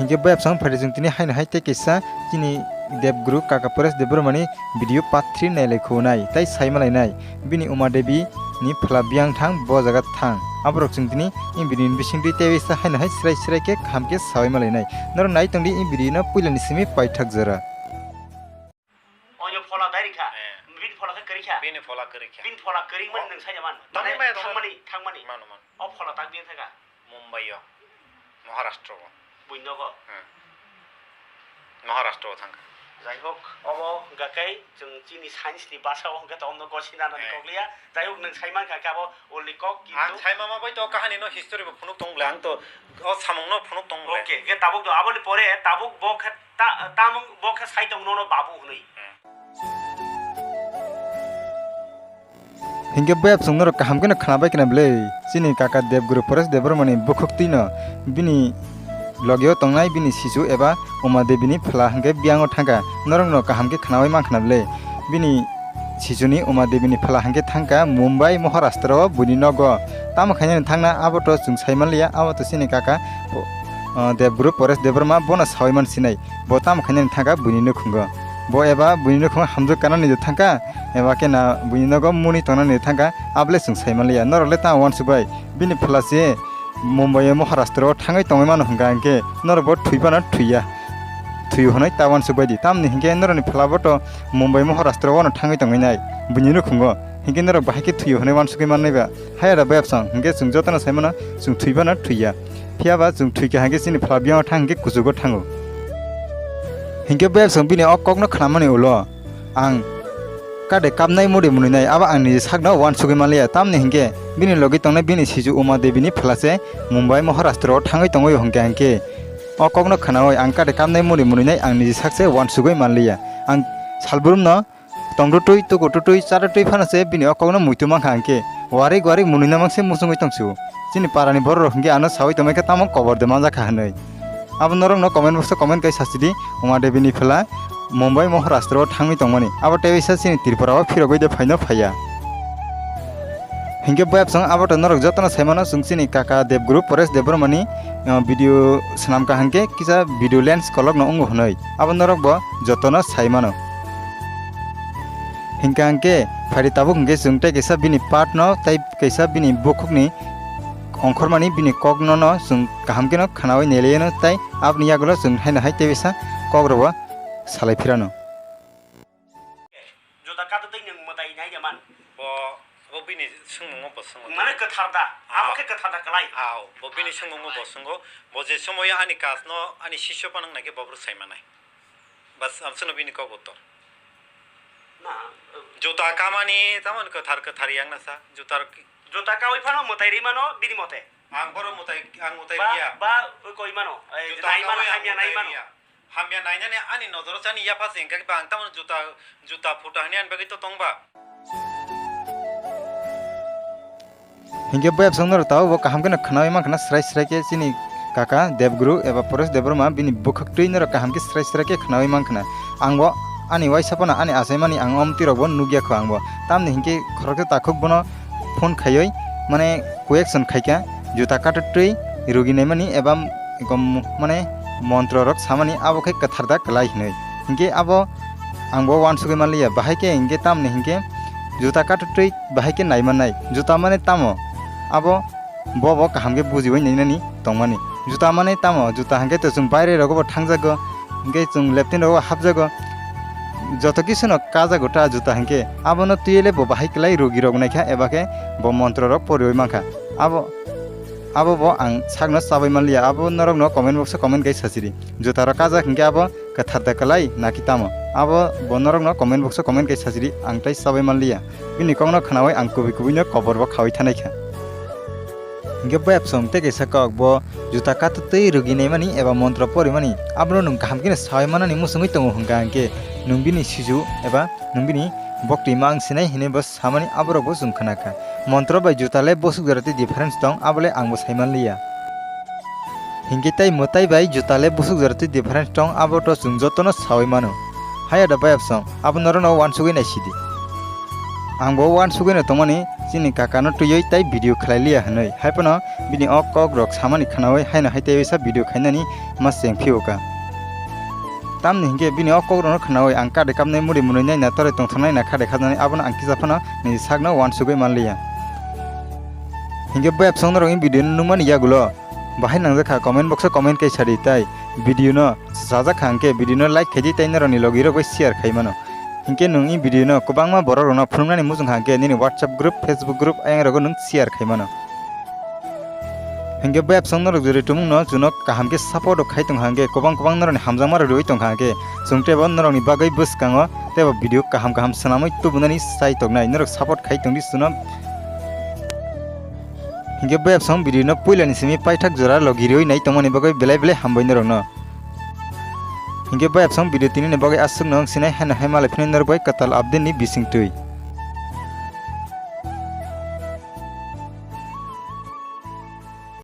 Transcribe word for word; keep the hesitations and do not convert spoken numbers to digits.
Hingke bayapsong phaidi chwng tini haino hai tei kisa chini Debguru kaka Paresh Debbarmani video part three nailai khunai tei saimalainai. Bini Uma Devi ni phala biyang thang bo jaga thang. Aborok chwng tini in video ni bisingtwi tei bisa haino hai srai srai khe kaham khe sawi malainai. Norok nai tongdi in video no puilani simi paithak jora. Oyo phola dai rikha. Eh. Bini phola khe kwrwi kha. Bini phola kwrwi kha. Bini phola kwrwi mani. Oh. Nwng saida man. Tangwi mane maya thangmani, thangmani. Mano, mano. O phola tak bini thaka. Mumbai o. Maharashtra o. Buinogo. Hmm. Maharashtra o thangkha. Jai hok, obo hwnkha khe chwng chini science ni basa o hwnkhe to omno gosina nani. Eh. Kokliya. Jai hok, nwng sai mankha khe abo ulni kok kintu. Ang sai mama bai to kahani no history bo phunuk tong le, ang to o samung no phunuk tong le. Okay, hwnkhe tabuk do aboni pore tabuk bo khe Ta-, tamung bo khe sai tong nono babu hwnwi. Hinkhe bayapsong norok kaham kheno khnabai khna bwle, chini kaka Debguru Paresh Debbarmani bukhuktwino bini logio tongnai bini sisu eba Uma Debini phala hinkhe biyango thangkha, norokno kaham khe khnabai mankha na bwle. Bini sisuni Uma Debini phala hinkhe thangkha Mumbai Maharashtra o buini nogo. Tamo khainani thangna abo to chwng sai manliya, abo to chini kaka, o, o, Debguru Paresh Debbarma bono sawi man sinai. Bo tamo khainani thangkha buini nukhungo. Bo eba buini nukhungo hamjwk kanani thangkha, eba khe na buini nogo muni tongnani thangkha, abo le chwng sai manliya. Norok le tamo uansuk bai, bini phala se Mumbai o Maharashtra o thangwi tongwi mano hwnkha hinkhe norok bo thwi phano thwiya. Thwi hwnwi ta uansuk bai di. Tamni hinkhe norokni phala bo to Mumbai Maharashtra o no thangwi tongwi nai. Buini nukhungo. Hinkhe norok bahai khe thwi hwnwi uansugwi mannai ba. Haya da bayapsong. Hinkhe chwng jotono sai mano chwng thwi phano thwiya. Phiya ba chwng thwi kha hinkhe chini phala biyang thang hinkhe kuchugo thango. Hinkhe bayapsong bini o kokno khnamani ulo. Ang kade kapnai muri mwnwinai abo ang niji sakno uansugwi manliya, tamni hinkhe bini logi tongnai bini siju Uma Debini phalase Mumbai Maharashtra o thangwi tongwi hwnkhe hinkhe o kokno khnaui ang kade kapnai muri mwnwinai ang niji sakse uansugwi manliya. Ang salbrumno tongtwtwi tukutwtwi chatwtwi phanase bini o kokno muitu mankha hinkhe warik warik mwnwina mangse muchungwi tongsu. Chini parani borok rok hinkhe ano saui tongmai khe tamo kobor de manjakha hinwi. Abo norokno comment box o comment kai sachidi, Uma Debini phala Mumbai Maharashtra o thangwi tongmani. Abo tei waisa chini Tripura o phirogwi de phaino phaiya. Hinkhe bayapsong abo to norok jotono saimano chwng chini kaka Debguru Paresh Debbarmani, uh, video swnam kaham khe kisa video lens kolokno wngo hwnwi. Abo norok bo jotono saimano. Hinkha hinkhe phaidi tabuk hinkhe chwng tei kisa bini part no tei kisa bini bukhukni ongkhormani bini kokno no chwng kaham kheno khnaui neleyano tei aboni yagulo chwng haino hai tei bisa kok rogo salai phirano. Juta kato tei nwng mwtai nai ya man. Bo, bo bini swngmungo bo swngo. Mane kwthar da? Abo khe kwthar da kwlai. Ao, bo bini swngmungo bo swngo. Bo je somoyo ani kasno, ani sisyo panang nai khe bo bwrwi sai manai. Bas, amsano bini kok uttor. Na, eh, juta kamani, tamon kwthar kwthar yang nasa. Juta juta kawi phano mwtai ri mano, bini mote. Ang boro mwtai, ang mwtai ba, riya. Ba, oi koi mano, eh, juta nai mano, kawi ang hamya mwtai nai mano. Riya. Hamya nainani ani nojoro chani yapha se hingkha khe ba ang tamon juta, juta phuta hwnwi ani bagwi to tong ba. Hinkhe bayapsong norok tabuk bo kaham kheno khnaui mankha na srai srai khe chini kaka Debguru eba Paresh Debbarma bini bwkhak twi norok kaham khe srai srai khe khnaui mankha na. Ang bo ani uaisa phano ani achaimani ang omtwi rok bo nukya kho ang bo. Tamni hinkhe khoroksa takhuk bono phone khaiwi mane question khaikha juta katok twi rugi naimani eba kom mane montro rok samani abo khe kwthar da kwlai hinwi. Hinkhe abo ang bo uansugwi manliya, bahai khe hinkhe tamni hinkhe juta katok twi bahai khe nai mannai. Juta mane tamo? Abo bo bo kaham khe bujiui nainani tongmani. Juta mane tamo? Juta hinkhe to chwng baire rogo bo thangjago, hinkhe chwng leptin rogo hapjago. Joto kisu no kajago ta juta hinkhe. Abono twiwi le bo bahai kwlai rugi rok naikha eba khe bo montro rok poriui mankha. Abo, abo bo ang sakno chabai manliya. Abo norokno comment box o comment kai sachiri. Juta rok kajak hinkhe abo kwthar da kwlai naki tamo? Abo bo norokno comment box o comment kai sachiri, ang tai chabai manliya. Bini kokno khnaui ang kubui kubui no kobor bo khaui thanai kha. Hinkhe bayapsong tei kaisa kok bo juta katok twi rugi naimani eba montro porimani abono nwng kaham kheno saui manani muchungui tongo hwnkha hinkhe nwng bini siju eba nwng bini boktwi ma wng sinai hinwi bo samani aborok bo chwng khna kha. Montro bai juta le bwswk jora tei difference tong abo le ang bo sai manliya. Hinkhe tei mwtai bai juta le bwswk jora tei difference tong abo to chwng jotono saui mano. Haya da bayapsong abo norokno uansugui naisidi. Ang bo uansugwi no tongmani chini kaka no twiwi tai video khlai liya hwnwi. Hai phano bini o kok rok samani khnawi haino hai teiwi sa video khainani ma cheng phio ka. Tamni hinkhe bini o kok rokno khnawi ang kade kapnai muri munwi nai na toroi tongthoknai na kade khajnani abono ang kisa phano nini sakno uansugwi man liya. Hinkhe bayapsong norok ni video no nukmani yagulo bahai nangjak kha comment box o comment kai sadi tai video no chajak kha hinkhe video no like khaidi tai norok ni logi rok bai share khai mano. Hinkhe nwng i video no kwbangma borok rokno phunuknani muchung kha hinkhe nini WhatsApp group, Facebook group ayang rogo nwng share khai mano. Hinkhe bayapsong norok jori tumung no chuno kaham khe support rok khai tong kha hinkhe kwbang kwbang norok ni hamjakma rok rwi tong kha hinkhe chwng teibo norok ni bagwi bwskango teibo video kaham kaham swnamwi tubunani sai toknai norok support khai tongdi chuno. Hinkhe bayapsong video no puila ni simi paithak jora logi rwi nai tongmani bagwi belai belai hambai norok no. Hinkhe bayapsong video tini ni bagwi aswk no wng sinai haino hai malai phino norok bai kwtal update ni bising twi.